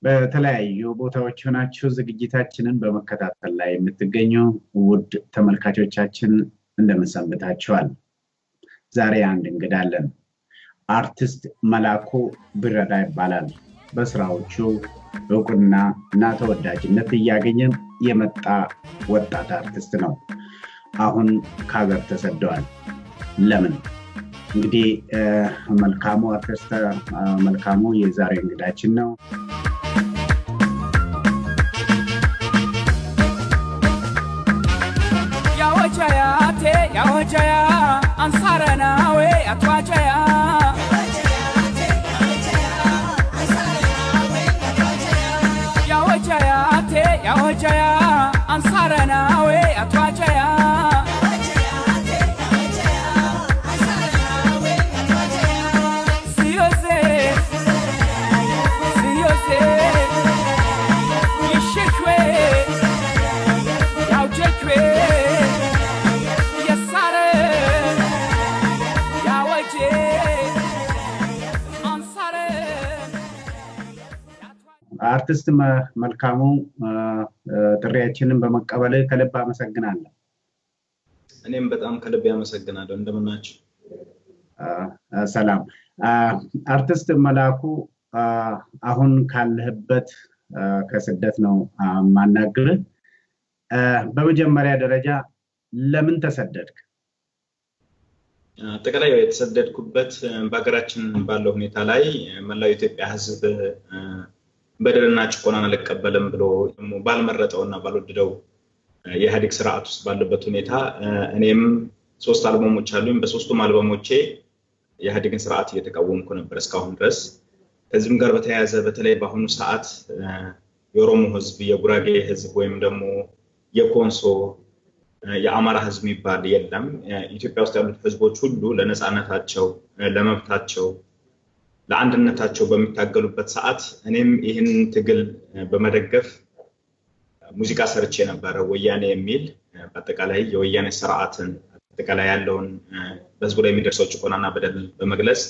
በተለያዩ ቦታዎች ሆናችሁ ዝግጅታችንን በመከታተል ላይ የምትገኙ ውድ ተመልካቾቻችን እንደምን ሰንብታችኋል? ዛሬ አንድ እንግዳ አለን። አርቲስት መላኩ ቢረዳ ይባላል። በስራዎቹ እውቅና እና ተወዳጅነት እያገኘ የመጣ ወጣት አርቲስት ነው። አሁን ከሀገር ተሰደዋል። ለምን? እንግዲህ መልካሙ አርቲስት መልካሙ የዛሬ እንግዳችን ነው። ያወጃያቴ ያወጃያ አንሳረናዌ አትዋጃያ። ያወጃያቴ ያወጃያ አንሳረናዌ አትዋጃያ። ሲዮሴ ሲዮሴ ይሽክዌ ያውጀክዌ የሳረ ያወጄ አንሳረ። አርቲስት መልካሙ፣ ጥሪያችንን በመቀበል ከልብ አመሰግናለሁ። እኔም በጣም ከልብ ያመሰግናለሁ። እንደምናችሁ? ሰላም። አርቲስት መላኩ፣ አሁን ካለህበት ከስደት ነው ማናግርህ። በመጀመሪያ ደረጃ ለምን ተሰደድክ? አጠቃላይ የተሰደድኩበት በሀገራችን ባለው ሁኔታ ላይ መላው የኢትዮጵያ ሕዝብ በደልና ጭቆናን አልቀበልም ብሎ ባልመረጠው እና ባልወደደው የኢህአዴግ ስርዓት ውስጥ ባለበት ሁኔታ እኔም 3 አልበሞች አሉኝ። በሶስቱም አልበሞቼ የኢህአዴግን ስርዓት እየተቃወምኩ ነበር እስካሁን ድረስ። ከዚህም ጋር በተያያዘ በተለይ በአሁኑ ሰዓት የኦሮሞ ህዝብ፣ የጉራጌ ህዝብ ወይም ደግሞ የኮንሶ፣ የአማራ ህዝብ የሚባል የለም። ኢትዮጵያ ውስጥ ያሉት ህዝቦች ሁሉ ለነፃነታቸው፣ ለመብታቸው፣ ለአንድነታቸው በሚታገሉበት ሰዓት እኔም ይህንን ትግል በመደገፍ ሙዚቃ ሰርቼ ነበረ። ወያኔ የሚል፣ በአጠቃላይ የወያኔ ስርዓትን አጠቃላይ ያለውን በህዝቡ ላይ የሚደርሰው ጭቆናና በደል በመግለጽ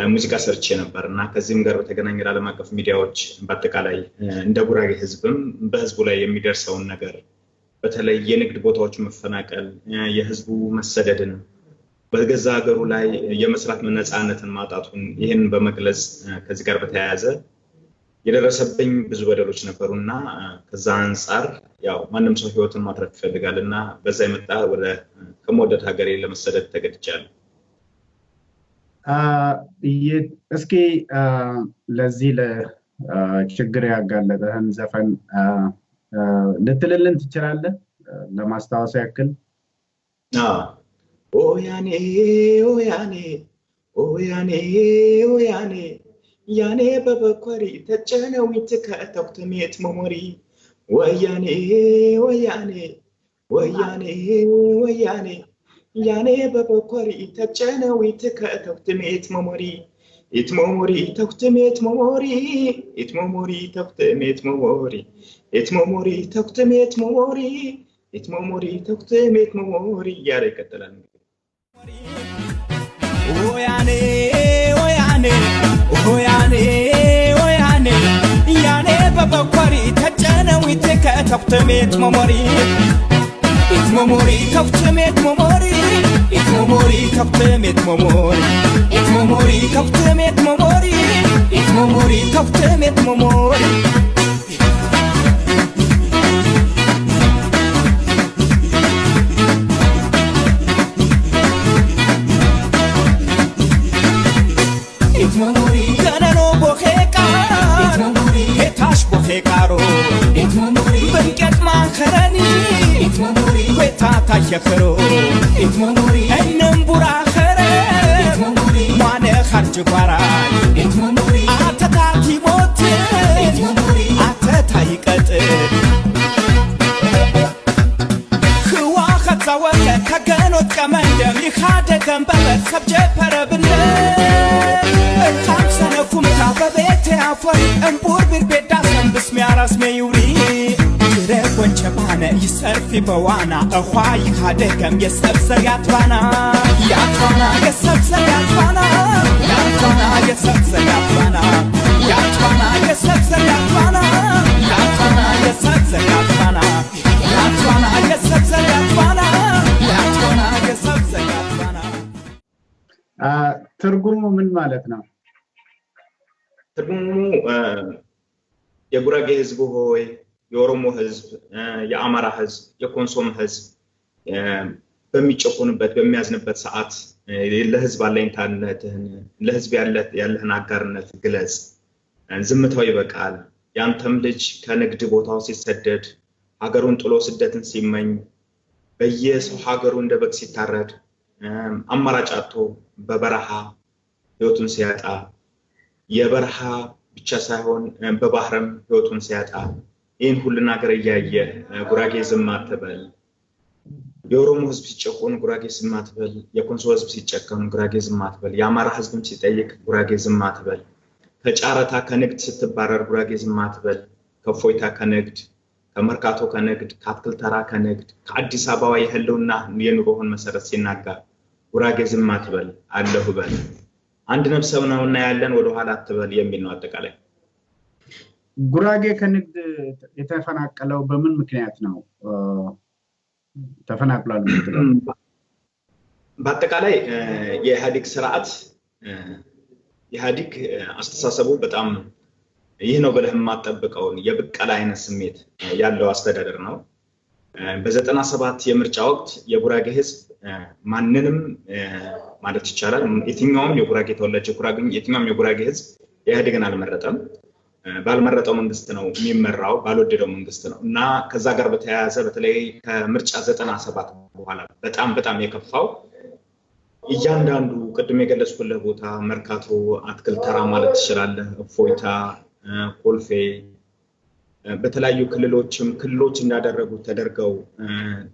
ሙዚቃ ሰርቼ ነበር እና ከዚህም ጋር በተገናኘ ለዓለም አቀፍ ሚዲያዎች በአጠቃላይ እንደ ጉራጌ ህዝብም በህዝቡ ላይ የሚደርሰውን ነገር፣ በተለይ የንግድ ቦታዎች መፈናቀል፣ የህዝቡ መሰደድን፣ በገዛ ሀገሩ ላይ የመስራት ነፃነትን ማጣቱን ይህንን በመግለጽ ከዚህ ጋር በተያያዘ የደረሰብኝ ብዙ በደሎች ነበሩና ከዛ አንጻር ያው ማንም ሰው ህይወትን ማትረፍ ይፈልጋልና በዛ የመጣ ወደ ከመወደድ ሀገሬ ለመሰደድ ተገድጃለሁ። እስኪ ለዚህ ለችግር ያጋለጠህን ዘፈን ልትልልን ትችላለህ? ለማስታወስ ያክል። አዎ። ኦያኔ ኦያኔ ኦያኔ ኦያኔ ያኔ በበኮሪ ተጨነው ትከተኩትሜት መሞሪ ወያኔ ወያኔ ወያኔ ወያኔ ያኔ በበኮሪ ተጨነው ትከተኩትሜት መሞሪ ኢትሞሞሪ ተኩትሜት መሞሪ ኢትሞሞሪ ተኩትሜት መሞሪ ኢትሞሞሪ ተኩትሜት መሞሪ ኢትሞሞሪ ተኩትሜት መሞሪ እያለ ይቀጥላል። ወያኔ ወያኔ ወያኔ ወያኔ ያኔ በበኮሪ ተጨነው ትከተኩትሜት መሞሪ ኢትሞሞሪ ተኩትሜት መሞሪ ኢትሞሞሪ ተኩትሜት መሞሪ ኢትሞሞሪ ተኩትሜት መሞሪ ኢትሞሞሪ ተኩትሜት መሞሪ። ገነኖ ቦኼቃር ሄታሽ ቦኼቃሮ ብንቄጥ ማንኸረኒ ዌታታ ሸኽሮ እነምቡራ ኸረ ሟነ ኻርጅ ጓራል አተታቲ ሞት አተታ ይቀጥል ህዋ ኸትዛወቀ ከገኖት ቀመንደም ይኻደ ገንበበት ሰብጀ ፐረብነ እኻም ሰነኩምታ በቤቴ አፈሪ እምቡር ቢርቤዳ ሰንብስ ሚያራስ ሜዩሪ ድረ ጎንቸ ባነ ይሰርፊ በዋና እኳ ይኻደገም የሰብሰር ያትባና ያትባና የሰብሰር ያትባና ያትባና የሰብሰር ያትባና። ያትባና የሰብሰብ ያትባና ያትባና የሰብሰብ ያትባና ያትባና የሰብሰብ ያትባና ያትባና የሰብሰብ ያትባና። ትርጉሙ ምን ማለት ነው? ትርጉሙ የጉራጌ ህዝብ ሆይ፣ የኦሮሞ ህዝብ፣ የአማራ ህዝብ፣ የኮንሶም ህዝብ በሚጨቆንበት በሚያዝንበት ሰዓት ለህዝብ አለኝታነትህን፣ ለህዝብ ያለህን አጋርነት ግለጽ። ዝምታው ይበቃል። ያንተም ልጅ ከንግድ ቦታው ሲሰደድ፣ ሀገሩን ጥሎ ስደትን ሲመኝ፣ በየሰው ሀገሩ እንደ በግ ሲታረድ፣ አማራጭ አጥቶ በበረሃ ህይወቱን ሲያጣ፣ የበረሃ ብቻ ሳይሆን በባህርም ህይወቱን ሲያጣ፣ ይህን ሁሉ ነገር እያየ ጉራጌ ዝም አትበል። የኦሮሞ ህዝብ ሲጨቆን ጉራጌ ዝም አትበል። የኮንሶ ህዝብ ሲጨቆን ጉራጌ ዝም አትበል። የአማራ ህዝብም ሲጠይቅ ጉራጌ ዝም አትበል። ከጨረታ ከንግድ ስትባረር ጉራጌ ዝም አትበል። ከእፎይታ ከንግድ፣ ከመርካቶ ከንግድ፣ ከአትክልት ተራ ከንግድ፣ ከአዲስ አበባ የህልውና የኑሮህን መሰረት ሲናጋ ጉራጌ ዝም አትበል፣ አለሁ በል። አንድ ነፍስ ነውና ያለን ወደኋላ አትበል የሚል ነው አጠቃላይ። ጉራጌ ከንግድ የተፈናቀለው በምን ምክንያት ነው? ተፈናቅሏል የምትለው? በአጠቃላይ የኢህአዴግ ስርዓት፣ ኢህአዴግ አስተሳሰቡ በጣም ይህ ነው ብለህ የማትጠብቀውን የብቀላ አይነት ስሜት ያለው አስተዳደር ነው። በ97 የምርጫ ወቅት የጉራጌ ህዝብ ማንንም ማለት ይቻላል የትኛውም የጉራጌ ተወላጅ የትኛውም የጉራጌ ህዝብ ኢህአዴግን አልመረጠም። ባልመረጠው መንግስት ነው የሚመራው፣ ባልወደደው መንግስት ነው። እና ከዛ ጋር በተያያዘ በተለይ ከምርጫ 97 በኋላ በጣም በጣም የከፋው እያንዳንዱ ቅድም የገለጽኩልህ ቦታ መርካቶ፣ አትክልት ተራ ማለት ትችላለህ፣ እፎይታ፣ ኮልፌ፣ በተለያዩ ክልሎችም ክልሎች እንዳደረጉ ተደርገው፣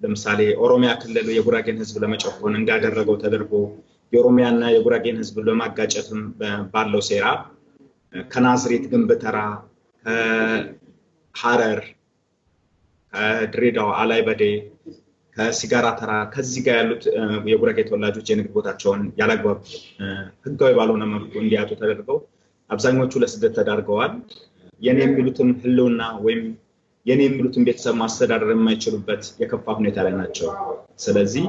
ለምሳሌ ኦሮሚያ ክልል የጉራጌን ህዝብ ለመጨቆን እንዳደረገው ተደርጎ የኦሮሚያና የጉራጌን ህዝብ ለማጋጨትም ባለው ሴራ ከናዝሬት ግንብተራ፣ ከሐረር፣ ከድሬዳዋ አላይበዴ፣ ከሲጋራ ተራ ከዚህ ጋር ያሉት የጉራጌ ተወላጆች የንግድ ቦታቸውን ያላግባብ ህጋዊ ባልሆነ መልኩ እንዲያጡ ተደርገው አብዛኞቹ ለስደት ተዳርገዋል። የኔ የሚሉትን ህልውና ወይም የኔ የሚሉትን ቤተሰብ ማስተዳደር የማይችሉበት የከፋ ሁኔታ ላይ ናቸው። ስለዚህ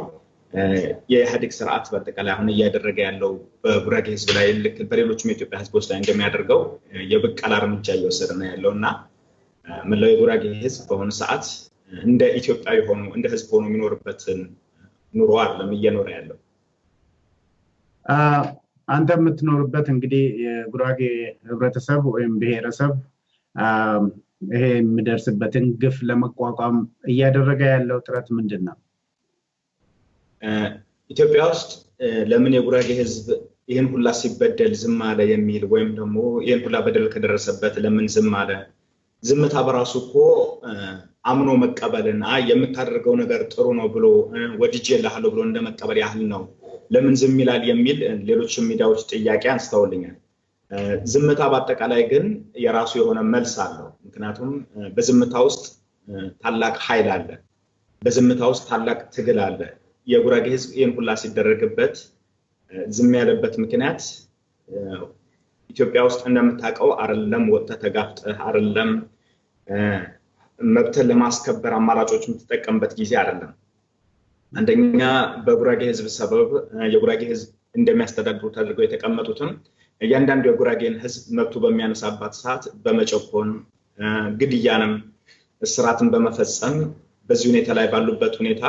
የኢህአዴግ ስርዓት በአጠቃላይ አሁን እያደረገ ያለው በጉራጌ ህዝብ ላይ ልክ በሌሎችም የኢትዮጵያ ህዝቦች ላይ እንደሚያደርገው የብቀላ እርምጃ እየወሰደ ነው ያለው። እና መላው የጉራጌ ህዝብ በአሁኑ ሰዓት እንደ ኢትዮጵያዊ ሆኖ እንደ ህዝብ ሆኖ የሚኖርበትን ኑሮ አይደለም እየኖረ ያለው። አንተ የምትኖርበት እንግዲህ የጉራጌ ህብረተሰብ ወይም ብሔረሰብ ይሄ የሚደርስበትን ግፍ ለመቋቋም እያደረገ ያለው ጥረት ምንድን ነው? ኢትዮጵያ ውስጥ ለምን የጉራጌ ህዝብ ይህን ሁላ ሲበደል ዝም አለ የሚል ወይም ደግሞ ይህን ሁላ በደል ከደረሰበት ለምን ዝም አለ? ዝምታ በራሱ እኮ አምኖ መቀበልን፣ አይ የምታደርገው ነገር ጥሩ ነው ብሎ ወድጄልሃለሁ ብሎ እንደመቀበል ያህል ነው። ለምን ዝም ይላል የሚል ሌሎችም ሚዲያዎች ጥያቄ አንስተውልኛል። ዝምታ በአጠቃላይ ግን የራሱ የሆነ መልስ አለው። ምክንያቱም በዝምታ ውስጥ ታላቅ ኃይል አለ። በዝምታ ውስጥ ታላቅ ትግል አለ። የጉራጌ ህዝብ ይህን ሁላ ሲደረግበት ዝም ያለበት ምክንያት ኢትዮጵያ ውስጥ እንደምታውቀው አይደለም ወጥተህ ተጋፍጠህ አይደለም መብትህን ለማስከበር አማራጮች የምትጠቀምበት ጊዜ አይደለም። አንደኛ በጉራጌ ህዝብ ሰበብ የጉራጌ ህዝብ እንደሚያስተዳድሩ ተደርገው የተቀመጡትም እያንዳንዱ የጉራጌን ህዝብ መብቱ በሚያነሳባት ሰዓት በመጨቆን፣ ግድያንም እስራትን በመፈጸም በዚህ ሁኔታ ላይ ባሉበት ሁኔታ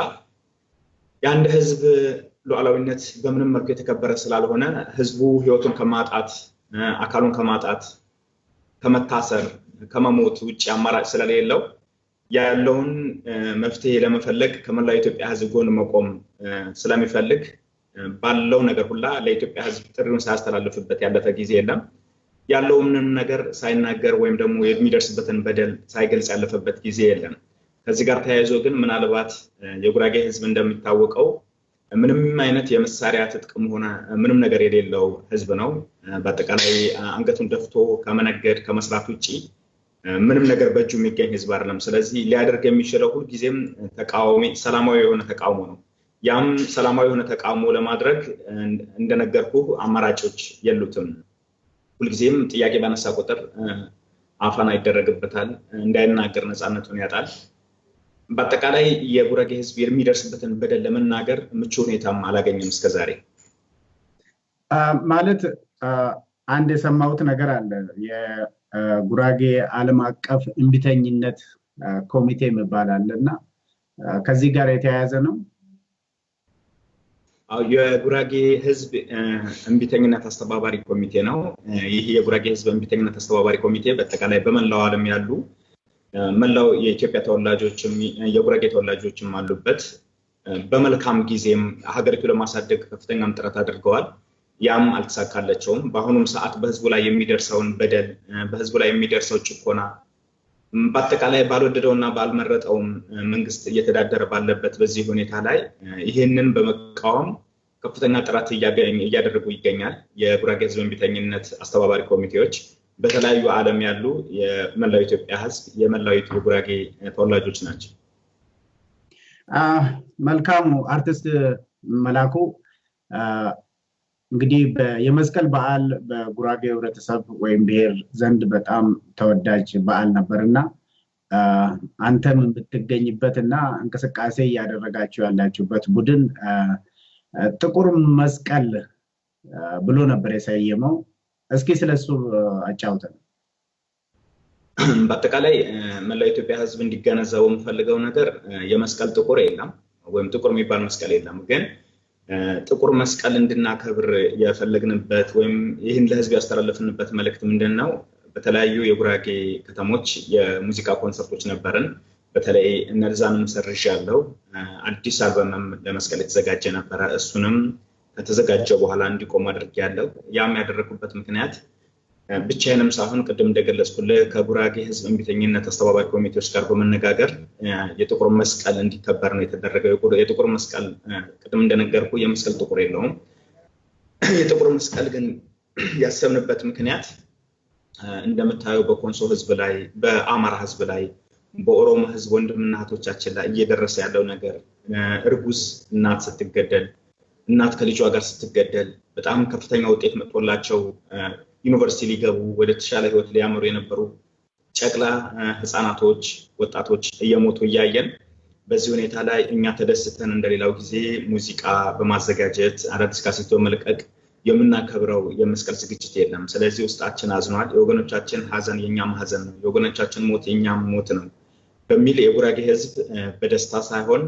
የአንድ ህዝብ ሉዓላዊነት በምንም መልኩ የተከበረ ስላልሆነ ህዝቡ ህይወቱን ከማጣት፣ አካሉን ከማጣት፣ ከመታሰር፣ ከመሞት ውጭ አማራጭ ስለሌለው ያለውን መፍትሄ ለመፈለግ ከመላው የኢትዮጵያ ህዝብ ጎን መቆም ስለሚፈልግ ባለው ነገር ሁላ ለኢትዮጵያ ህዝብ ጥሪውን ሳያስተላልፍበት ያለፈ ጊዜ የለም። ያለውንም ነገር ሳይናገር ወይም ደግሞ የሚደርስበትን በደል ሳይገልጽ ያለፈበት ጊዜ የለም። ከዚህ ጋር ተያይዞ ግን ምናልባት የጉራጌ ህዝብ እንደሚታወቀው ምንም አይነት የመሳሪያ ትጥቅም ሆነ ምንም ነገር የሌለው ህዝብ ነው። በአጠቃላይ አንገቱን ደፍቶ ከመነገድ ከመስራት ውጭ ምንም ነገር በእጁ የሚገኝ ህዝብ አይደለም። ስለዚህ ሊያደርግ የሚችለው ሁልጊዜም ተቃዋሚ ሰላማዊ የሆነ ተቃውሞ ነው። ያም ሰላማዊ የሆነ ተቃውሞ ለማድረግ እንደነገርኩ አማራጮች የሉትም። ሁልጊዜም ጥያቄ ባነሳ ቁጥር አፈና ይደረግበታል፣ እንዳይናገር ነፃነቱን ያጣል። በአጠቃላይ የጉራጌ ህዝብ የሚደርስበትን በደል ለመናገር ምቹ ሁኔታም አላገኘም እስከዛሬ። ማለት አንድ የሰማሁት ነገር አለ። የጉራጌ ዓለም አቀፍ እምቢተኝነት ኮሚቴ የሚባል አለ እና ከዚህ ጋር የተያያዘ ነው። የጉራጌ ህዝብ እምቢተኝነት አስተባባሪ ኮሚቴ ነው። ይህ የጉራጌ ህዝብ እምቢተኝነት አስተባባሪ ኮሚቴ በአጠቃላይ በመላው ዓለም ያሉ መላው የኢትዮጵያ ተወላጆችም የጉራጌ ተወላጆችም አሉበት። በመልካም ጊዜም ሀገሪቱ ለማሳደግ ከፍተኛም ጥረት አድርገዋል። ያም አልተሳካላቸውም። በአሁኑም ሰዓት በህዝቡ ላይ የሚደርሰውን በደል፣ በህዝቡ ላይ የሚደርሰው ጭቆና፣ በአጠቃላይ ባልወደደውና ባልመረጠውም መንግስት እየተዳደረ ባለበት በዚህ ሁኔታ ላይ ይህንን በመቃወም ከፍተኛ ጥረት እያደረጉ ይገኛል። የጉራጌ ህዝብ እምቢተኝነት አስተባባሪ ኮሚቴዎች በተለያዩ ዓለም ያሉ የመላው ኢትዮጵያ ህዝብ፣ የመላው የጉራጌ ተወላጆች ናቸው። መልካሙ አርቲስት መላኩ፣ እንግዲህ የመስቀል በዓል በጉራጌ ህብረተሰብ ወይም ብሔር ዘንድ በጣም ተወዳጅ በዓል ነበር እና አንተም የምትገኝበት እና እንቅስቃሴ እያደረጋችሁ ያላችሁበት ቡድን ጥቁር መስቀል ብሎ ነበር የሰየመው። እስኪ ስለሱ አጫውተን። በአጠቃላይ መላው ኢትዮጵያ ህዝብ እንዲገነዘበው የምፈልገው ነገር የመስቀል ጥቁር የለም ወይም ጥቁር የሚባል መስቀል የለም። ግን ጥቁር መስቀል እንድናከብር የፈለግንበት ወይም ይህን ለህዝብ ያስተላለፍንበት መልእክት ምንድን ነው? በተለያዩ የጉራጌ ከተሞች የሙዚቃ ኮንሰርቶች ነበርን። በተለይ እነዛንም ሰርዣለሁ። አዲስ አልበምም ለመስቀል የተዘጋጀ ነበረ። እሱንም ከተዘጋጀ በኋላ እንዲቆም አድርጌያለሁ። ያም ያደረኩበት ምክንያት ብቻዬንም ሳይሆን ቅድም እንደገለጽኩልህ ከጉራጌ ህዝብ እምቢተኝነት አስተባባሪ ኮሚቴዎች ጋር በመነጋገር የጥቁር መስቀል እንዲከበር ነው የተደረገው። የጥቁር መስቀል ቅድም እንደነገርኩ የመስቀል ጥቁር የለውም። የጥቁር መስቀል ግን ያሰብንበት ምክንያት እንደምታየው በኮንሶ ህዝብ ላይ፣ በአማራ ህዝብ ላይ፣ በኦሮሞ ህዝብ ወንድምና እህቶቻችን ላይ እየደረሰ ያለው ነገር፣ እርጉዝ እናት ስትገደል፣ እናት ከልጇ ጋር ስትገደል፣ በጣም ከፍተኛ ውጤት መጥቶላቸው ዩኒቨርሲቲ ሊገቡ ወደ ተሻለ ህይወት ሊያመሩ የነበሩ ጨቅላ ህፃናቶች፣ ወጣቶች እየሞቱ እያየን በዚህ ሁኔታ ላይ እኛ ተደስተን እንደሌላው ጊዜ ሙዚቃ በማዘጋጀት አዳዲስ ካሴት በመልቀቅ የምናከብረው የመስቀል ዝግጅት የለም። ስለዚህ ውስጣችን አዝኗል። የወገኖቻችን ሀዘን የእኛም ሀዘን ነው፣ የወገኖቻችን ሞት የእኛም ሞት ነው በሚል የጉራጌ ህዝብ በደስታ ሳይሆን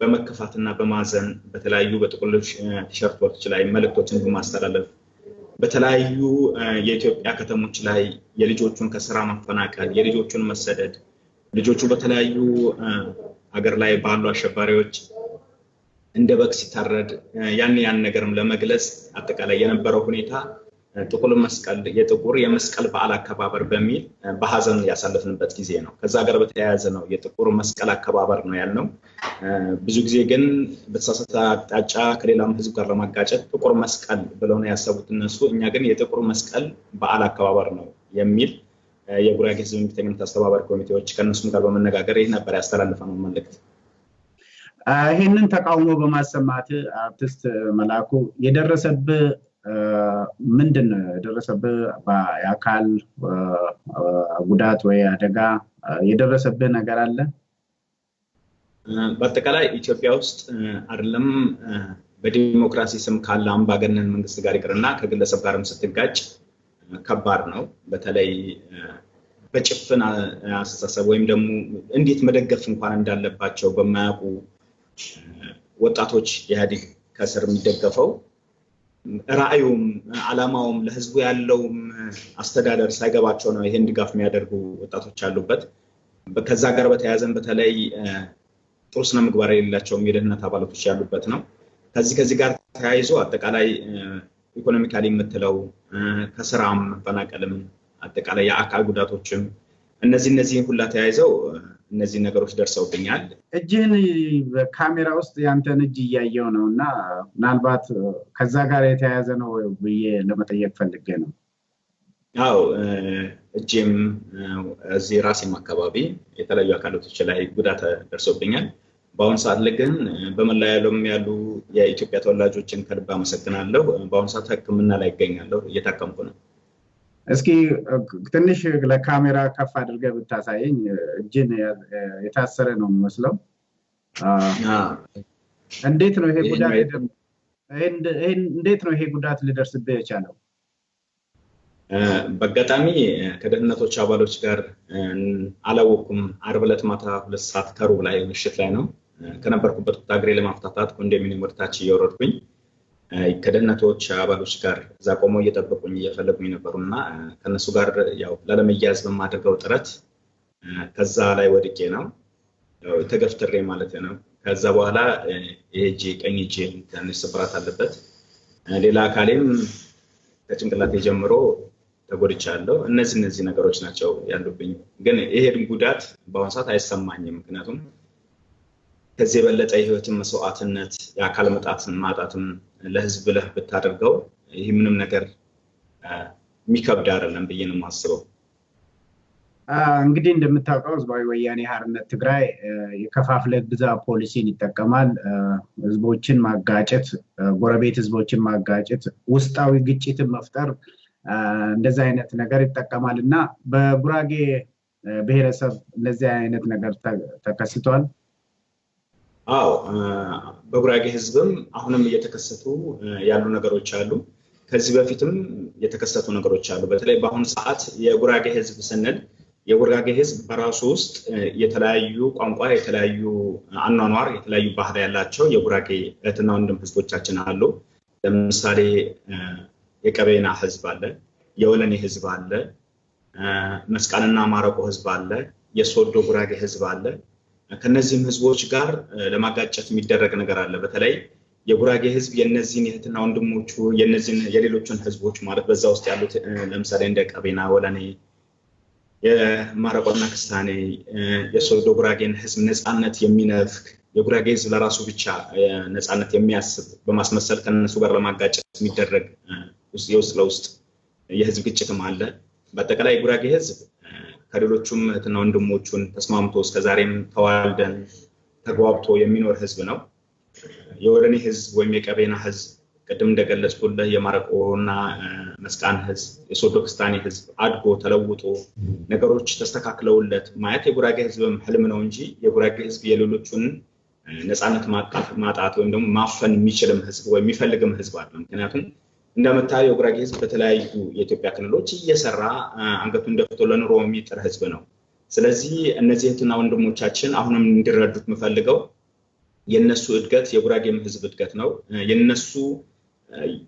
በመከፋትና በማዘን በተለያዩ በጥቁር ቲሸርቶች ላይ መልእክቶችን በማስተላለፍ በተለያዩ የኢትዮጵያ ከተሞች ላይ የልጆቹን ከስራ ማፈናቀል፣ የልጆቹን መሰደድ፣ ልጆቹ በተለያዩ ሀገር ላይ ባሉ አሸባሪዎች እንደ በግ ሲታረድ ያን ነገርም ለመግለጽ አጠቃላይ የነበረው ሁኔታ ጥቁር መስቀል የጥቁር የመስቀል በዓል አከባበር በሚል በሀዘን ያሳለፍንበት ጊዜ ነው። ከዛ ጋር በተያያዘ ነው የጥቁር መስቀል አከባበር ነው ያልነው። ብዙ ጊዜ ግን በተሳሳተ አቅጣጫ ከሌላም ህዝብ ጋር ለማጋጨት ጥቁር መስቀል ብለው ነው ያሰቡት እነሱ። እኛ ግን የጥቁር መስቀል በዓል አከባበር ነው የሚል የጉራጌ ህዝብ እምቢተኝነት አስተባባሪ ኮሚቴዎች ከእነሱም ጋር በመነጋገር ይህ ነበር ያስተላለፈነው መልእክት። ይህንን ተቃውሞ በማሰማት አርቲስት መላኩ የደረሰብህ ምንድን ነው? የደረሰብህ የአካል ጉዳት ወይ አደጋ የደረሰብህ ነገር አለ? በአጠቃላይ ኢትዮጵያ ውስጥ አይደለም በዲሞክራሲ ስም ካለ አምባገነን መንግስት ጋር ይቅርና ከግለሰብ ጋርም ስትጋጭ ከባድ ነው። በተለይ በጭፍን አስተሳሰብ ወይም ደግሞ እንዴት መደገፍ እንኳን እንዳለባቸው በማያውቁ ወጣቶች ኢህአዴግ ከስር የሚደገፈው ራዕዩም ዓላማውም ለህዝቡ ያለውም አስተዳደር ሳይገባቸው ነው ይሄን ድጋፍ የሚያደርጉ ወጣቶች አሉበት። ከዛ ጋር በተያያዘም በተለይ ጥሩ ስነ ምግባር የሌላቸው የደህንነት አባላቶች ያሉበት ነው። ከዚህ ጋር ተያይዞ አጠቃላይ economically የምትለው ከስራም መፈናቀልም አጠቃላይ የአካል ጉዳቶችም እነዚህ ሁላ ተያይዘው እነዚህ ነገሮች ደርሰውብኛል። እጅህን በካሜራ ውስጥ ያንተን እጅ እያየው ነው እና ምናልባት ከዛ ጋር የተያያዘ ነው ብዬ ለመጠየቅ ፈልጌ ነው። አዎ፣ እጄም እዚህ ራሴም አካባቢ የተለያዩ አካላቶች ላይ ጉዳት ደርሶብኛል። በአሁኑ ሰዓት ላይ ግን በመላ ዓለም ያሉ የኢትዮጵያ ተወላጆችን ከልብ አመሰግናለሁ። በአሁኑ ሰዓት ሕክምና ላይ እገኛለሁ፣ እየታከምኩ ነው። እስኪ ትንሽ ለካሜራ ከፍ አድርገህ ብታሳየኝ። እጅን የታሰረ ነው የሚመስለው። እንዴት ነው ይሄ ጉዳት እንዴት ነው ይሄ ጉዳት ሊደርስብህ የቻለው? በአጋጣሚ ከደህንነቶች አባሎች ጋር አላወኩም። ዓርብ ዕለት ማታ 2:15 ላይ ምሽት ላይ ነው ከነበርኩበት ቦታ እግሬ ለማፍታታት ኮንዶሚኒየም ወደታች እየወረድኩኝ ከደህንነቶች አባሎች ጋር እዛ ቆመው እየጠበቁኝ እየፈለጉኝ ነበሩ እና ከነሱ ጋር ያው ላለመያዝ በማደርገው ጥረት ከዛ ላይ ወድቄ ነው ተገፍትሬ ማለት ነው። ከዛ በኋላ ይሄ እጄ ቀኝ እጄ ትንሽ ስብራት አለበት። ሌላ አካሌም ከጭንቅላቴ ጀምሮ ተጎድቻለሁ። እነዚህ ነገሮች ናቸው ያሉብኝ። ግን ይሄን ጉዳት በአሁኑ ሰዓት አይሰማኝም። ምክንያቱም ከዚህ የበለጠ የህይወትን መስዋዕትነት የአካል ማጣትም ለህዝብ ብለህ ብታደርገው ይህ ምንም ነገር የሚከብድ አይደለም ብዬ ነው የማስበው። እንግዲህ እንደምታውቀው ህዝባዊ ወያኔ ሓርነት ትግራይ የከፋፍለህ ግዛ ፖሊሲን ይጠቀማል። ህዝቦችን ማጋጨት፣ ጎረቤት ህዝቦችን ማጋጨት፣ ውስጣዊ ግጭትን መፍጠር እንደዚህ አይነት ነገር ይጠቀማል እና በጉራጌ ብሔረሰብ እንደዚህ አይነት ነገር ተከስቷል። አዎ፣ በጉራጌ ህዝብም አሁንም እየተከሰቱ ያሉ ነገሮች አሉ። ከዚህ በፊትም የተከሰቱ ነገሮች አሉ። በተለይ በአሁኑ ሰዓት የጉራጌ ህዝብ ስንል የጉራጌ ህዝብ በራሱ ውስጥ የተለያዩ ቋንቋ፣ የተለያዩ አኗኗር፣ የተለያዩ ባህል ያላቸው የጉራጌ እህትና ወንድም ህዝቦቻችን አሉ። ለምሳሌ የቀቤና ህዝብ አለ፣ የወለኔ ህዝብ አለ፣ መስቃንና ማረቆ ህዝብ አለ፣ የሶዶ ጉራጌ ህዝብ አለ። ከነዚህም ህዝቦች ጋር ለማጋጨት የሚደረግ ነገር አለ። በተለይ የጉራጌ ህዝብ የነዚህን የእህትና ወንድሞቹ የነዚህን የሌሎችን ህዝቦች ማለት በዛ ውስጥ ያሉት ለምሳሌ እንደ ቀቤና፣ ወለኔ፣ የማረቆና ክስታኔ፣ የሶዶ ጉራጌን ህዝብ ነፃነት የሚነፍግ የጉራጌ ህዝብ ለራሱ ብቻ ነፃነት የሚያስብ በማስመሰል ከነሱ ጋር ለማጋጨት የሚደረግ የውስጥ ለውስጥ የህዝብ ግጭትም አለ። በአጠቃላይ የጉራጌ ህዝብ ከሌሎቹም እህትና ወንድሞቹን ተስማምቶ እስከዛሬም ተዋልደን ተግባብቶ የሚኖር ህዝብ ነው። የወለኔ ህዝብ ወይም የቀቤና ህዝብ ቅድም እንደገለጽኩልህ የማረቆና መስቃን ህዝብ፣ የሶዶ ክስታኔ ህዝብ አድጎ ተለውጦ ነገሮች ተስተካክለውለት ማየት የጉራጌ ህዝብም ህልም ነው እንጂ የጉራጌ ህዝብ የሌሎቹን ነፃነት ማጣት ወይም ደግሞ ማፈን የሚችልም ህዝብ ወይም የሚፈልግም ህዝብ አይደለም። ምክንያቱም እንደምታየው የጉራጌ ህዝብ በተለያዩ የኢትዮጵያ ክልሎች እየሰራ አንገቱን ደፍቶ ለኑሮ የሚጥር ህዝብ ነው። ስለዚህ እነዚህ እህትና ወንድሞቻችን አሁንም እንዲረዱት የምፈልገው የነሱ እድገት የጉራጌም ህዝብ እድገት ነው። የነሱ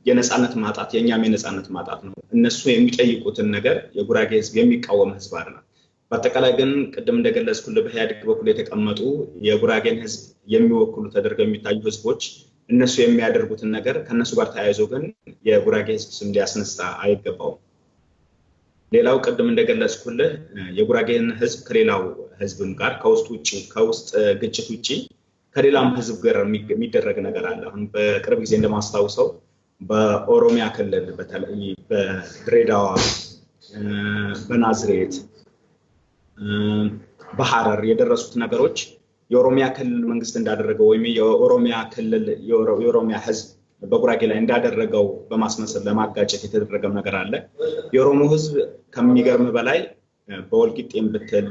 የነፃነት ማጣት የኛም የነፃነት ማጣት ነው። እነሱ የሚጠይቁትን ነገር የጉራጌ ህዝብ የሚቃወም ህዝብ አይደለም። በአጠቃላይ ግን ቅድም እንደገለጽኩልህ በኢህአዴግ በኩል የተቀመጡ የጉራጌን ህዝብ የሚወክሉ ተደርገው የሚታዩ ህዝቦች እነሱ የሚያደርጉትን ነገር ከነሱ ጋር ተያይዞ ግን የጉራጌ ህዝብ ስም ሊያስነሳ አይገባውም። ሌላው ቅድም እንደገለጽኩልህ የጉራጌን ህዝብ ከሌላው ህዝብም ጋር ከውስጥ ግጭት ውጪ ከሌላም ህዝብ ጋር የሚደረግ ነገር አለ። አሁን በቅርብ ጊዜ እንደማስታውሰው በኦሮሚያ ክልል በተለይ በድሬዳዋ፣ በናዝሬት፣ በሐረር የደረሱት ነገሮች የኦሮሚያ ክልል መንግስት እንዳደረገው ወይም የኦሮሚያ ክልል የኦሮሚያ ህዝብ በጉራጌ ላይ እንዳደረገው በማስመሰል ለማጋጨት የተደረገም ነገር አለ። የኦሮሞ ህዝብ ከሚገርም በላይ በወልቂጤም ብትል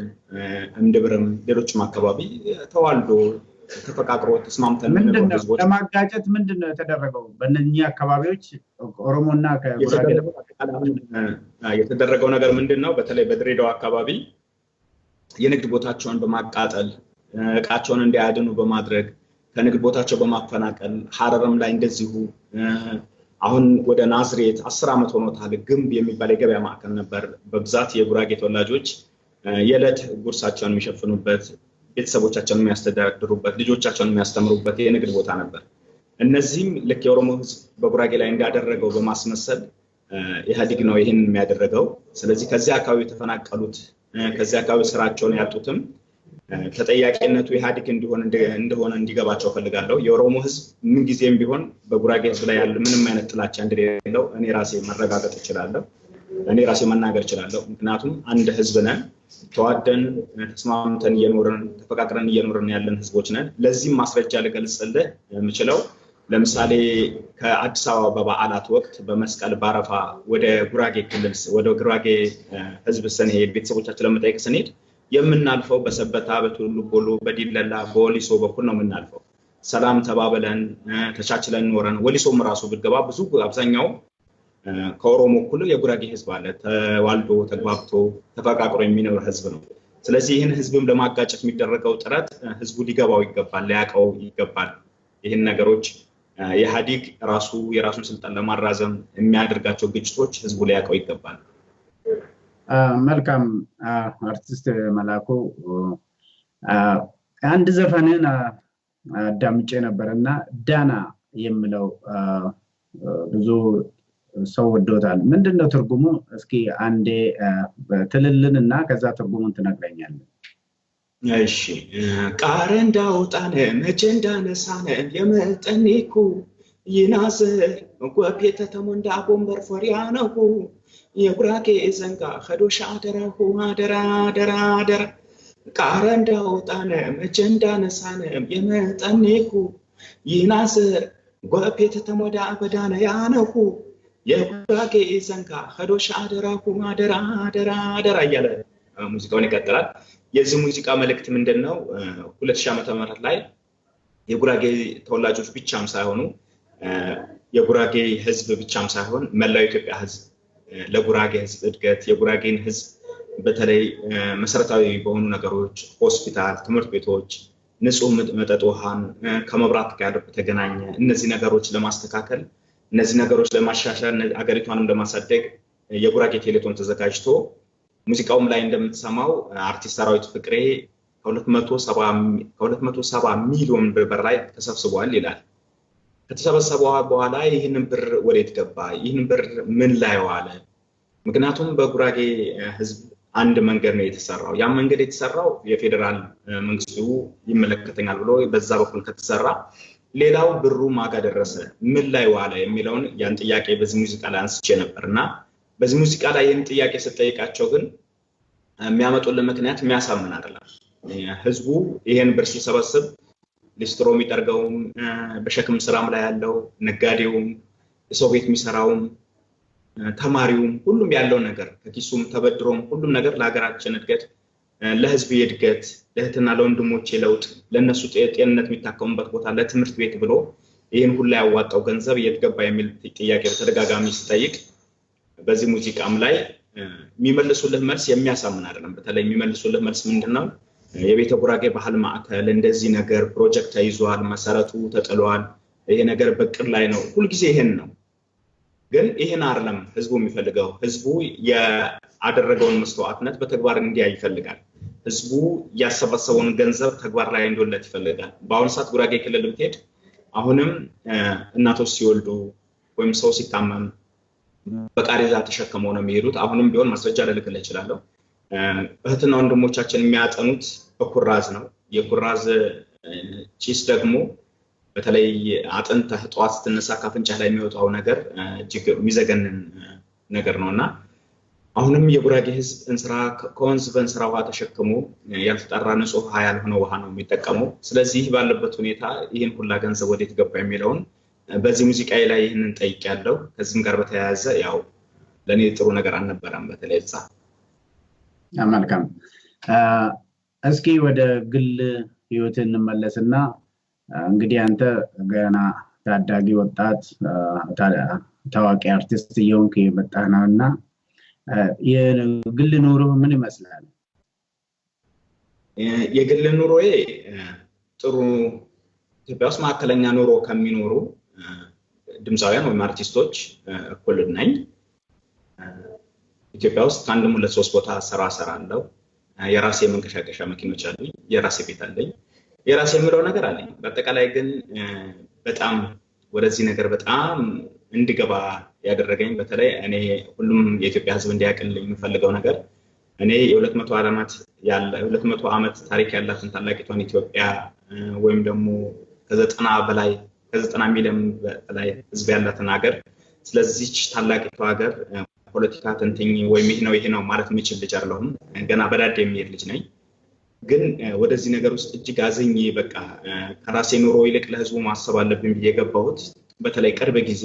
እምድብርም ሌሎችም አካባቢ ተዋልዶ ተፈቃቅሮ ተስማምተን ምንድነው ለማጋጨት ምንድነው የተደረገው? በእነኚህ አካባቢዎች ኦሮሞና ከጉራጌ የተደረገው ነገር ምንድነው? በተለይ በድሬዳዋ አካባቢ የንግድ ቦታቸውን በማቃጠል እቃቸውን እንዲያድኑ በማድረግ ከንግድ ቦታቸው በማፈናቀል ሐረርም ላይ እንደዚሁ አሁን ወደ ናዝሬት 10 ዓመት ሆኖታል። ግንብ የሚባል የገበያ ማዕከል ነበር። በብዛት የጉራጌ ተወላጆች የዕለት ጉርሳቸውን የሚሸፍኑበት፣ ቤተሰቦቻቸውን የሚያስተዳድሩበት፣ ልጆቻቸውን የሚያስተምሩበት የንግድ ቦታ ነበር። እነዚህም ልክ የኦሮሞ ህዝብ በጉራጌ ላይ እንዳደረገው በማስመሰል ኢህአዴግ ነው ይህን የሚያደረገው። ስለዚህ ከዚህ አካባቢ የተፈናቀሉት ከዚህ አካባቢ ስራቸውን ያጡትም ተጠያቂነቱ ኢህአዴግ እንደሆነ እንዲገባቸው ፈልጋለሁ። የኦሮሞ ህዝብ ምን ጊዜም ቢሆን በጉራጌ ህዝብ ላይ ያለ ምንም አይነት ጥላቻ እንደሌለው እኔ ራሴ መረጋገጥ እችላለሁ። እኔ ራሴ መናገር እችላለሁ። ምክንያቱም አንድ ህዝብ ነን። ተዋደን ተስማምተን እየኖርን ተፈቃቅረን እየኖርን ያለን ህዝቦች ነን። ለዚህም ማስረጃ ልገልጽልህ የምችለው ለምሳሌ ከአዲስ አበባ በበዓላት ወቅት በመስቀል፣ ባረፋ ወደ ጉራጌ ክልል ወደ ጉራጌ ህዝብ ስንሄድ፣ ቤተሰቦቻችን ለመጠየቅ ስንሄድ የምናልፈው በሰበታ፣ በቱሉ ቦሎ፣ በዲለላ፣ በወሊሶ በኩል ነው የምናልፈው። ሰላም ተባብለን ተቻችለን ኖረን ወሊሶም ራሱ ብትገባ ብዙ አብዛኛው ከኦሮሞ እኩል የጉራጌ ህዝብ አለ። ተዋልዶ ተግባብቶ ተፈቃቅሮ የሚኖር ህዝብ ነው። ስለዚህ ይህን ህዝብም ለማጋጨት የሚደረገው ጥረት ህዝቡ ሊገባው ይገባል፣ ሊያውቀው ይገባል። ይህን ነገሮች ኢህአዴግ ራሱ የራሱን ስልጣን ለማራዘም የሚያደርጋቸው ግጭቶች ህዝቡ ሊያውቀው ይገባል። መልካም አርቲስት መላኩ፣ አንድ ዘፈንን አዳምጬ ነበር እና ዳና የሚለው ብዙ ሰው ወዶታል። ምንድን ነው ትርጉሙ? እስኪ አንዴ ትልልን እና ከዛ ትርጉሙን ትነግረኛለህ። እሺ፣ ቃረ እንዳውጣነ መቼ እንዳነሳነ የመጠኔኩ ይናዘር ጎፔ ተተሞንዳ ቦምበር ፎሪያነሁ የጉራጌ ዘንጋ ከዶሻ አደራሁ አደራ አደራ አደራ። ቃረ እንዳውጣነ መቼ እንዳነሳነ የመጠኔኩ ይናዘር ጎፔ ተተሞዳ በዳነ ያነሁ የጉራጌ ዘንጋ ከዶሻ አደራሁ አደራ አደራ አደራ እያለ ሙዚቃውን ይቀጥላል። የዚህ ሙዚቃ መልእክት ምንድን ነው? 2000 ዓመተ ምህረት ላይ የጉራጌ ተወላጆች ብቻም ሳይሆኑ፣ የጉራጌ ህዝብ ብቻም ሳይሆን መላው የኢትዮጵያ ህዝብ ለጉራጌ ህዝብ እድገት፣ የጉራጌን ህዝብ በተለይ መሰረታዊ በሆኑ ነገሮች ሆስፒታል፣ ትምህርት ቤቶች፣ ንጹህ መጠጥ ውሃን፣ ከመብራት ጋር በተገናኘ እነዚህ ነገሮች ለማስተካከል፣ እነዚህ ነገሮች ለማሻሻል፣ አገሪቷንም ለማሳደግ የጉራጌ ቴሌቶን ተዘጋጅቶ ሙዚቃውም ላይ እንደምትሰማው አርቲስት ሰራዊት ፍቅሬ ከ270 ሚሊዮን ብር በላይ ተሰብስቧል ይላል። ከተሰበሰበ በኋላ ይህንን ብር ወዴት ገባ? ይህንን ብር ምን ላይ ዋለ? ምክንያቱም በጉራጌ ህዝብ አንድ መንገድ ነው የተሰራው። ያ መንገድ የተሰራው የፌዴራል መንግስቱ ይመለከተኛል ብሎ በዛ በኩል ከተሰራ ሌላው ብሩ ማጋ ደረሰ፣ ምን ላይ ዋለ የሚለውን ያን ጥያቄ በዚህ ሙዚቃ ላይ አንስቼ ነበር። እና በዚህ ሙዚቃ ላይ ይህን ጥያቄ ስጠይቃቸው ግን የሚያመጡልን ምክንያት የሚያሳምን አይደለም። ህዝቡ ይህን ብር ሲሰበስብ ሊስትሮ የሚጠርገውም፣ በሸክም ስራም ላይ ያለው ነጋዴውም፣ ሰው ቤት የሚሰራውም፣ ተማሪውም፣ ሁሉም ያለው ነገር ከኪሱም ተበድሮም ሁሉም ነገር ለሀገራችን እድገት፣ ለህዝብ እድገት፣ ለእህትና ለወንድሞቼ ለውጥ፣ ለእነሱ ጤንነት፣ የሚታከሙበት ቦታ፣ ለትምህርት ቤት ብሎ ይህን ሁላ ያዋጣው ገንዘብ የት ገባ የሚል ጥያቄ በተደጋጋሚ ስጠይቅ በዚህ ሙዚቃም ላይ የሚመልሱልህ መልስ የሚያሳምን አይደለም። በተለይ የሚመልሱልህ መልስ ምንድን ነው? የቤተ ጉራጌ ባህል ማዕከል እንደዚህ ነገር ፕሮጀክት ተይዟል፣ መሰረቱ ተጥሏል፣ ይሄ ነገር በቅር ላይ ነው። ሁልጊዜ ይሄን ነው። ግን ይህን አይደለም ህዝቡ የሚፈልገው። ህዝቡ ያደረገውን መስዋዕትነት በተግባር እንዲያይ ይፈልጋል። ህዝቡ ያሰባሰበውን ገንዘብ ተግባር ላይ እንዲውልለት ይፈልጋል። በአሁኑ ሰዓት ጉራጌ ክልል ብትሄድ አሁንም እናቶች ሲወልዱ ወይም ሰው ሲታመም በቃሬዛ ተሸክመው ነው የሚሄዱት። አሁንም ቢሆን ማስረጃ ልልክልህ እችላለሁ። እህትና ወንድሞቻችን የሚያጠኑት በኩራዝ ነው። የኩራዝ ጭስ ደግሞ በተለይ አጥንተህ ጠዋት ስትነሳ ካፍንጫህ ላይ የሚወጣው ነገር እጅግ የሚዘገንን ነገር ነው። እና አሁንም የጉራጌ ህዝብ እንስራ ከወንዝ በእንስራ ውሃ ተሸክሞ፣ ያልተጣራ ንጹህ ውሃ ያልሆነ ውሃ ነው የሚጠቀመው። ስለዚህ ባለበት ሁኔታ ይህን ሁላ ገንዘብ ወዴት ገባ የሚለውን በዚህ ሙዚቃዬ ላይ ይህንን ጠይቄያለሁ። ከዚህም ጋር በተያያዘ ያው ለእኔ ጥሩ ነገር አልነበረም። በተለይ እዛ መልካም። እስኪ ወደ ግል ህይወት እንመለስና እንግዲህ አንተ ገና ታዳጊ ወጣት ታዋቂ አርቲስት እየሆንክ የመጣህ ነው እና የግል ኑሮ ምን ይመስላል? የግል ኑሮዬ ጥሩ፣ ኢትዮጵያ ውስጥ መካከለኛ ኑሮ ከሚኖሩ ድምፃውያን ወይም አርቲስቶች እኩል ነኝ። ኢትዮጵያ ውስጥ ከአንድም ሁለት ሶስት ቦታ ስራ እሰራለሁ። የራሴ የመንቀሳቀሻ መኪኖች አሉኝ። የራሴ ቤት አለኝ። የራሴ የምለው ነገር አለኝ። በአጠቃላይ ግን በጣም ወደዚህ ነገር በጣም እንድገባ ያደረገኝ፣ በተለይ እኔ ሁሉም የኢትዮጵያ ሕዝብ እንዲያውቅልኝ የምፈልገው ነገር፣ እኔ የ200 ዓመት ታሪክ ያላትን ታላቂቷን ኢትዮጵያ ወይም ደግሞ ከ90 በላይ ከ90 ሚሊዮን በላይ ሕዝብ ያላትን ሀገር፣ ስለዚች ታላቂቷ ሀገር ፖለቲካ ተንትኜ ወይም ይህ ነው ይሄ ነው ማለት የምችል ልጅ አይደለሁም። ገና በዳዴ የሚሄድ ልጅ ነኝ። ግን ወደዚህ ነገር ውስጥ እጅግ አዝኜ በቃ ከራሴ ኑሮ ይልቅ ለህዝቡ ማሰብ አለብኝ ብዬ የገባሁት በተለይ ቅርብ ጊዜ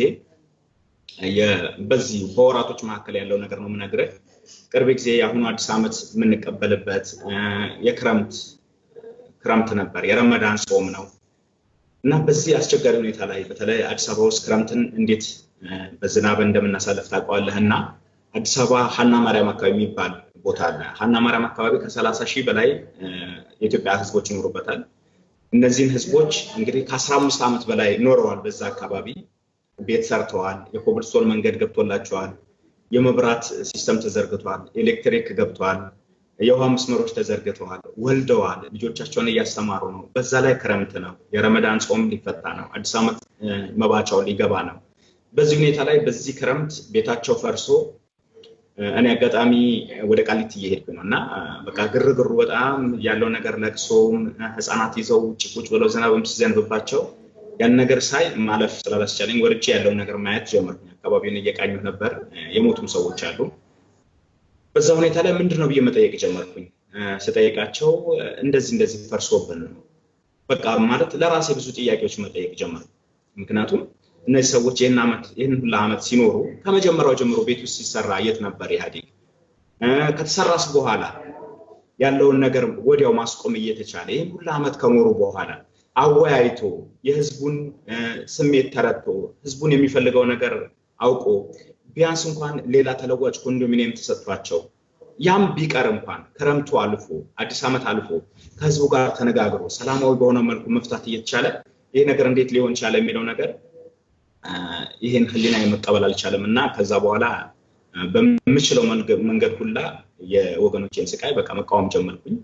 በዚህ በወራቶች መካከል ያለው ነገር ነው የምነግርህ። ቅርብ ጊዜ የአሁኑ አዲስ ዓመት የምንቀበልበት የክረምት ክረምት ነበር፣ የረመዳን ጾም ነው እና በዚህ አስቸጋሪ ሁኔታ ላይ በተለይ አዲስ አበባ ውስጥ ክረምትን እንዴት በዝናብ እንደምናሳልፍ ታውቀዋለህ። እና አዲስ አበባ ሀና ማርያም አካባቢ የሚባል ቦታ አለ። ሀና ማርያም አካባቢ ከ30,000 በላይ የኢትዮጵያ ህዝቦች ይኖሩበታል። እነዚህን ህዝቦች እንግዲህ ከ15 ዓመት በላይ ኖረዋል። በዛ አካባቢ ቤት ሰርተዋል። የኮብልስቶን መንገድ ገብቶላቸዋል። የመብራት system ተዘርግቷል። ኤሌክትሪክ ገብቷል። የውሃ መስመሮች ተዘርግተዋል። ወልደዋል። ልጆቻቸውን እያስተማሩ ነው። በዛ ላይ ክረምት ነው። የረመዳን ጾም ሊፈታ ነው። አዲስ ዓመት መባቻው ሊገባ ነው። በዚህ ሁኔታ ላይ በዚህ ክረምት ቤታቸው ፈርሶ እኔ አጋጣሚ ወደ ቃሊቲ እየሄድኩ ነው እና በቃ ግርግሩ በጣም ያለው ነገር ለቅሶም፣ ህፃናት ይዘው ውጭ ቁጭ ብለው ዝናብም ሲዘንብባቸው ያን ነገር ሳይ ማለፍ ስላላስቻለኝ ወርጄ ያለውን ነገር ማየት ጀመርኩኝ። አካባቢውን እየቃኘሁ ነበር። የሞቱም ሰዎች አሉ። በዛ ሁኔታ ላይ ምንድን ነው ብዬ መጠየቅ ጀመርኩኝ። ስጠይቃቸው እንደዚህ እንደዚህ ፈርሶብን ነው። በቃ ማለት ለራሴ ብዙ ጥያቄዎች መጠየቅ ጀመርኩ። ምክንያቱም እነዚህ ሰዎች ይህን ሁላ ዓመት ሲኖሩ ከመጀመሪያው ጀምሮ ቤት ውስጥ ሲሰራ የት ነበር ኢህአዴግ? ከተሰራስ በኋላ ያለውን ነገር ወዲያው ማስቆም እየተቻለ ይህን ሁላ ዓመት ከኖሩ በኋላ አወያይቶ የህዝቡን ስሜት ተረድቶ ህዝቡን የሚፈልገው ነገር አውቆ ቢያንስ እንኳን ሌላ ተለዋጭ ኮንዶሚኒየም ተሰጥቷቸው ያም ቢቀር እንኳን ክረምቱ አልፎ አዲስ ዓመት አልፎ ከህዝቡ ጋር ተነጋግሮ ሰላማዊ በሆነ መልኩ መፍታት እየተቻለ ይሄ ነገር እንዴት ሊሆን ቻለ የሚለው ነገር ይሄን ህሊና መቀበል አልቻለም። እና ከዛ በኋላ በምችለው መንገድ ሁላ የወገኖቼን ስቃይ በቃ መቃወም ጀመርኩኝ።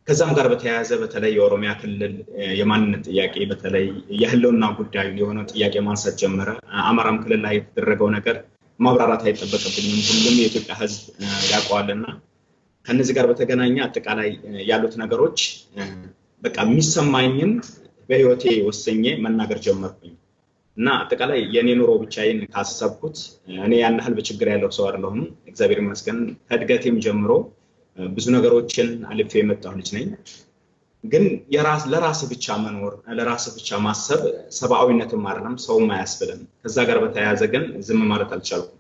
ከዛም ጋር በተያያዘ በተለይ የኦሮሚያ ክልል የማንነት ጥያቄ በተለይ የህልውና ጉዳዩን የሆነው ጥያቄ ማንሳት ጀመረ። አማራም ክልል ላይ የተደረገው ነገር ማብራራት አይጠበቅብኝም፣ ሁሉም የኢትዮጵያ ህዝብ ያውቀዋልና ከነዚህ ጋር በተገናኘ አጠቃላይ ያሉት ነገሮች በቃ የሚሰማኝን በህይወቴ ወስኜ መናገር ጀመርኩኝ። እና አጠቃላይ የኔ ኑሮ ብቻዬን ካሰብኩት እኔ ያን ያህል በችግር ያለው ሰው አይደለሁም። እግዚአብሔር ይመስገን ከእድገቴም ጀምሮ ብዙ ነገሮችን አልፌ የመጣሁ ልጅ ነኝ። ግን ለራስ ብቻ መኖር ለራስ ብቻ ማሰብ ሰብአዊነትም አይደለም፣ ሰውም አያስብልም። ከዛ ጋር በተያያዘ ግን ዝም ማለት አልቻልኩም።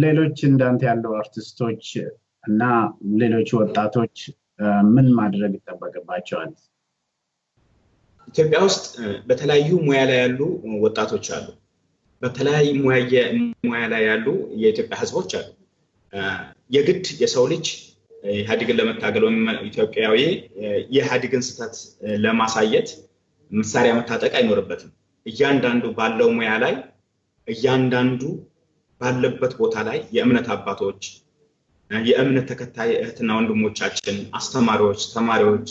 ሌሎች እንዳንተ ያሉ አርቲስቶች እና ሌሎች ወጣቶች ምን ማድረግ ይጠበቅባቸዋል? ኢትዮጵያ ውስጥ በተለያዩ ሙያ ላይ ያሉ ወጣቶች አሉ። በተለያዩ ሙያ ላይ ያሉ የኢትዮጵያ ህዝቦች አሉ። የግድ የሰው ልጅ ኢህአዴግን ለመታገል ወይም ኢትዮጵያዊ የኢህአዴግን ስህተት ለማሳየት መሳሪያ መታጠቅ አይኖርበትም። እያንዳንዱ ባለው ሙያ ላይ እያንዳንዱ ባለበት ቦታ ላይ የእምነት አባቶች፣ የእምነት ተከታይ እህትና ወንድሞቻችን፣ አስተማሪዎች፣ ተማሪዎች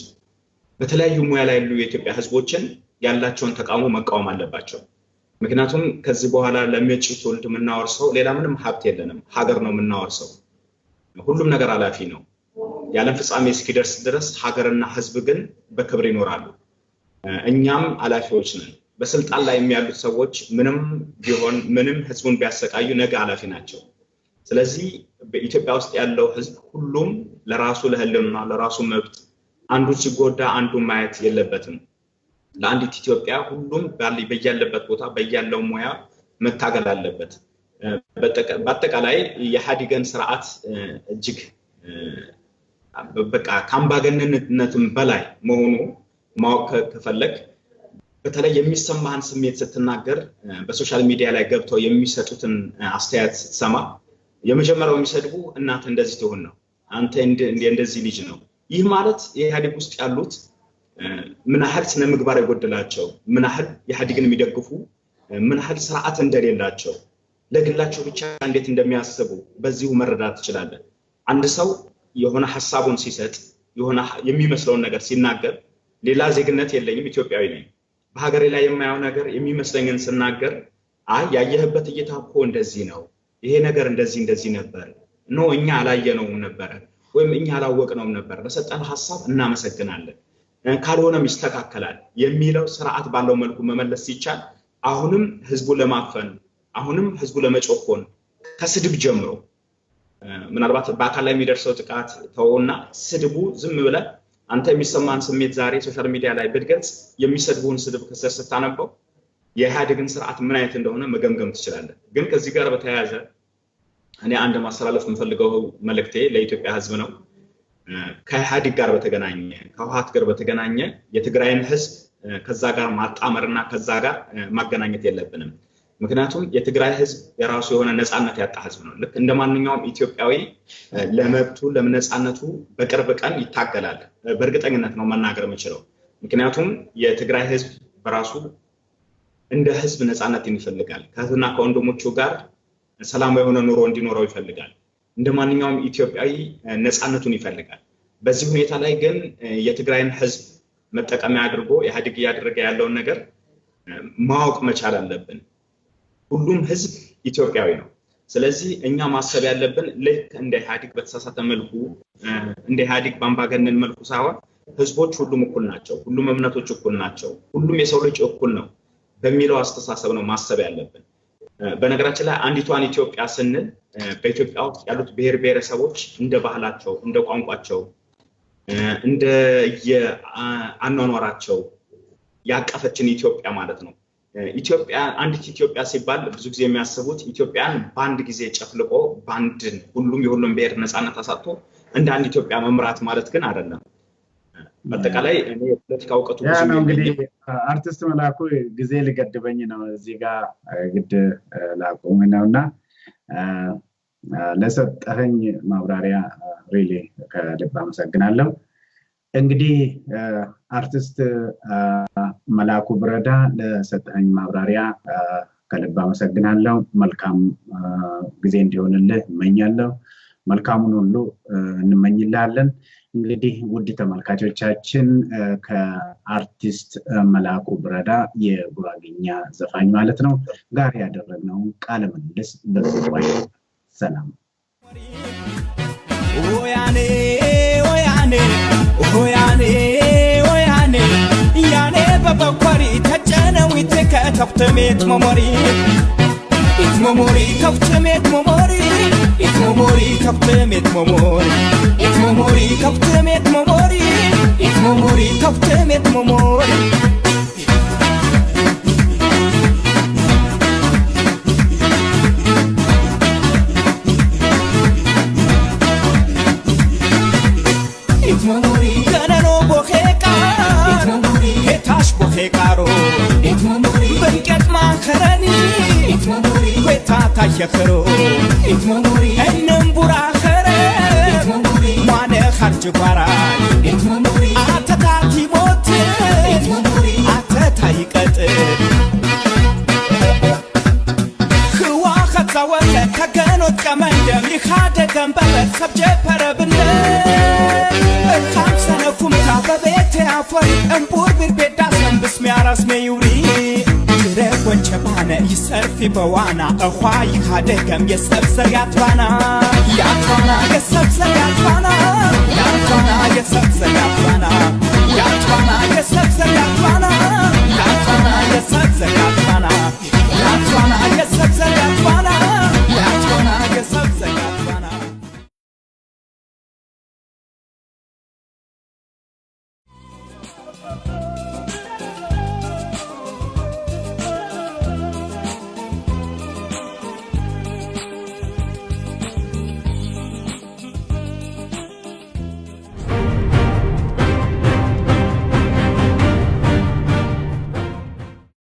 በተለያዩ ሙያ ላይ ያሉ የኢትዮጵያ ህዝቦችን ያላቸውን ተቃውሞ መቃወም አለባቸው። ምክንያቱም ከዚህ በኋላ ለመጪው ትውልድ የምናወርሰው ሌላ ምንም ሀብት የለንም፣ ሀገር ነው የምናወርሰው። ሁሉም ነገር ኃላፊ ነው። የዓለም ፍጻሜ እስኪደርስ ድረስ ሀገርና ህዝብ ግን በክብር ይኖራሉ። እኛም ኃላፊዎች ነን። በስልጣን ላይ ያሉት ሰዎች ምንም ቢሆን ምንም ህዝቡን ቢያሰቃዩ ነገ ኃላፊ ናቸው። ስለዚህ በኢትዮጵያ ውስጥ ያለው ህዝብ ሁሉም ለራሱ ለህልውና ለራሱ መብት አንዱ ሲጎዳ አንዱ ማየት የለበትም። ለአንዲት ኢትዮጵያ ሁሉም በያለበት ቦታ በያለው ሙያ መታገል አለበት። በአጠቃላይ የኢህአዴግን ስርዓት እጅግ በቃ ከአምባገነንነትም በላይ መሆኑ ማወቅ ከፈለግ በተለይ የሚሰማህን ስሜት ስትናገር በ social media ላይ ገብተው የሚሰጡትን አስተያየት ስትሰማ የመጀመሪያው የሚሰድቡ እናት እንደዚህ ትሆን ነው፣ አንተ እንደዚህ ልጅ ነው። ይህ ማለት የኢህአዴግ ውስጥ ያሉት ምን ያህል ስነ ምግባር የጎደላቸው፣ ምን ያህል ኢህአዴግን የሚደግፉ፣ ምን ያህል ስርዓት እንደሌላቸው፣ ለግላቸው ብቻ እንዴት እንደሚያስቡ በዚሁ መረዳት ትችላለን። አንድ ሰው የሆነ ሀሳቡን ሲሰጥ የሆነ የሚመስለውን ነገር ሲናገር ሌላ ዜግነት የለኝም ኢትዮጵያዊ ነኝ፣ በሀገሬ ላይ የማየው ነገር የሚመስለኝን ስናገር አይ ያየህበት እይታ እኮ እንደዚህ ነው፣ ይሄ ነገር እንደዚህ እንደዚህ ነበር፣ no እኛ አላየነውም ነበረ ወይም እኛ አላወቅነውም ነበር፣ ለሰጠን ሀሳብ እናመሰግናለን፣ ካልሆነም ይስተካከላል የሚለው ስርዓት ባለው መልኩ መመለስ ሲቻል አሁንም ህዝቡ ለማፈን አሁንም ህዝቡ ለመጨቆን ከስድብ ጀምሮ ምናልባት በአካል ላይ የሚደርሰው ጥቃት ተወውና ስድቡ ዝም ብለህ አንተ የሚሰማን ስሜት ዛሬ social media ላይ ብትገልጽ የሚሰድቡህን ስድብ ከስር ስታነበው የኢህአዴግን ስርዓት ምን አይነት እንደሆነ መገምገም ትችላለህ። ግን ከዚህ ጋር በተያያዘ እኔ አንድ ማስተላለፍ የምፈልገው መልእክቴ ለኢትዮጵያ ሕዝብ ነው። ከኢህአዴግ ጋር በተገናኘ ከህወሓት ጋር በተገናኘ የትግራይን ሕዝብ ከዛ ጋር ማጣመርና ከዛ ጋር ማገናኘት የለብንም። ምክንያቱም የትግራይ ሕዝብ የራሱ የሆነ ነፃነት ያጣ ሕዝብ ነው። ልክ እንደማንኛውም ኢትዮጵያዊ ለመብቱ ለነፃነቱ በቅርብ ቀን ይታገላል። በእርግጠኝነት ነው መናገር የምችለው። ምክንያቱም የትግራይ ሕዝብ በራሱ እንደ ሕዝብ ነፃነትን ይፈልጋል። ከእህትና ከወንድሞቹ ጋር ሰላማዊ የሆነ ኑሮ እንዲኖረው ይፈልጋል። እንደማንኛውም ኢትዮጵያዊ ነፃነቱን ይፈልጋል። በዚህ ሁኔታ ላይ ግን የትግራይን ሕዝብ መጠቀሚያ አድርጎ ኢህአዴግ እያደረገ ያለውን ነገር ማወቅ መቻል አለብን። ሁሉም ሕዝብ ኢትዮጵያዊ ነው። ስለዚህ እኛ ማሰብ ያለብን ልክ እንደ ኢህአዴግ በተሳሳተ መልኩ እንደ ኢህአዴግ በአምባገነን መልኩ ሳይሆን ሕዝቦች ሁሉም እኩል ናቸው፣ ሁሉም እምነቶች እኩል ናቸው፣ ሁሉም የሰው ልጅ እኩል ነው በሚለው አስተሳሰብ ነው ማሰብ ያለብን። በነገራችን ላይ አንዲቷን ኢትዮጵያ ስንል በኢትዮጵያ ውስጥ ያሉት ብሔር ብሔረሰቦች እንደ ባህላቸው፣ እንደ ቋንቋቸው፣ እንደ የአኗኗራቸው ያቀፈችን ኢትዮጵያ ማለት ነው። ኢትዮጵያ አንዲት ኢትዮጵያ ሲባል ብዙ ጊዜ የሚያስቡት ኢትዮጵያን በአንድ ጊዜ ጨፍልቆ በአንድን ሁሉም የሁሉም ብሔር ነፃነት አሳጥቶ እንደ አንድ ኢትዮጵያ መምራት ማለት ግን አይደለም። በአጠቃላይ እኔ የፖለቲካ እውቀቱ ያ ነው። እንግዲህ አርቲስት መላኩ ጊዜ ሊገድበኝ ነው፣ እዚህ ጋር ግድ ላቆም ነው እና ለሰጠኸኝ ማብራሪያ really ከልብ አመሰግናለሁ። እንግዲህ አርቲስት መላኩ ብረዳ ለሰጠኸኝ ማብራሪያ ከልብ አመሰግናለሁ። መልካም ጊዜ እንዲሆንልህ እመኛለሁ። መልካሙን ሁሉ እንመኝልሃለን። እንግዲህ ውድ ተመልካቾቻችን ከአርቲስት መላኩ ብረዳ የጉራጌኛ ዘፋኝ ማለት ነው ጋር ያደረግነውን ቃለ ምልልስ በዚህ ላይ ሰላም። ወያኔ ወያኔ ወያኔ ወያኔ ያኔ በበኳሪ ተጨነው ይተከተኩተሜት መሞሪ ኢትሞሞሪ ተኩተሜት ሞሞሪ ኢትሞሞሪ ተኩተሜት ሞሞሪ ኢትሞሞሪ ተኩተሜት ሞሞሪ ኢትሞሞሪ ተኩተሜት ሞሞሪ ኢትሞሞሪ ገነኖ ቦኼቃ ኢትሞሞሪ ሄታሽ ቦኼቃሮ ኢትሞሞሪ በንቀጥ ማኸረኒ ኢትሞሞሪ ወይታታ የኸሮ ኢትሞሞሪ እነምቡራ ኸረ ኢትሞሞሪ ማነ ኸርጅ ጓራ ኢትሞሞሪ አተታቲ ሞት ኢትሞሞሪ አተታ ይቀጥል ህዋ ኸዛወተ ከገኖት ቀመንደም ይኻደ ገንበረት ሰብጀ ፐረብነ እካም ሰነኩምታ በቤቴ አፈሪ እምቡር ብርቤዳ ሰንብስ ሚያራስ ሜዩሪ ወንቸባነ ይሰርፊ በዋና እኳ ይካደገም የሰብሰር ያትባና ያትባና የሰብሰር ያትባና ያትባና የሰብሰር ያትባና ያትባና የሰብሰር ያትባና።